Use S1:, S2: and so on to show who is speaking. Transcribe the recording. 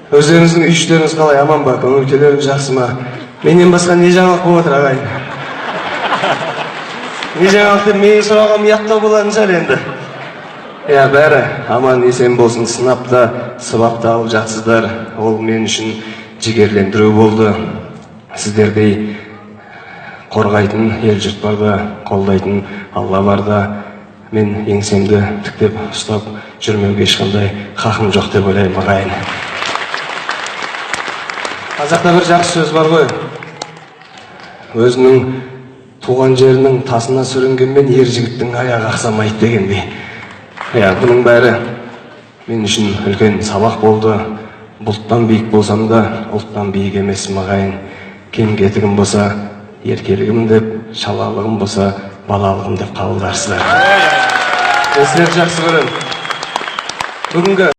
S1: Өздеріңіздің үй іштеріңіз қалай, аман ба, көңіл күйлеріңіз жақсы ма? Менен басқа не жаңалық болып жатыр, ағайын? Не жаңалық деп менің сұрағым ұяттау болатын шығар енді. Иә, бәрі аман есен болсын. Сынап та, сыбап та алып жатсыздар. Ол мен үшін жігерлендіру болды. Сіздердей қорғайтын ел жұрт барда, қолдайтын Алла барда, мен еңсемді тіктеп ұстап жүрмеуге ешқандай хақым жоқ деп ойлаймын, ағайын. Қазақта бір жақсы сөз бар ғой: өзінің туған жерінің тасына сүрінгенмен, ер жігіттің аяғы ақсамайды дегендей. Иә, бұның бәрі мен үшін үлкен сабақ болды. Бұлттан биік болсам да, ұлттан биік емеспін, ағайын. Кем кетігім болса, еркелігім деп, шалалығым болса, балалығым деп қабылдарсыздар. Мен сіздерді жақсы көремін. Бүгінгі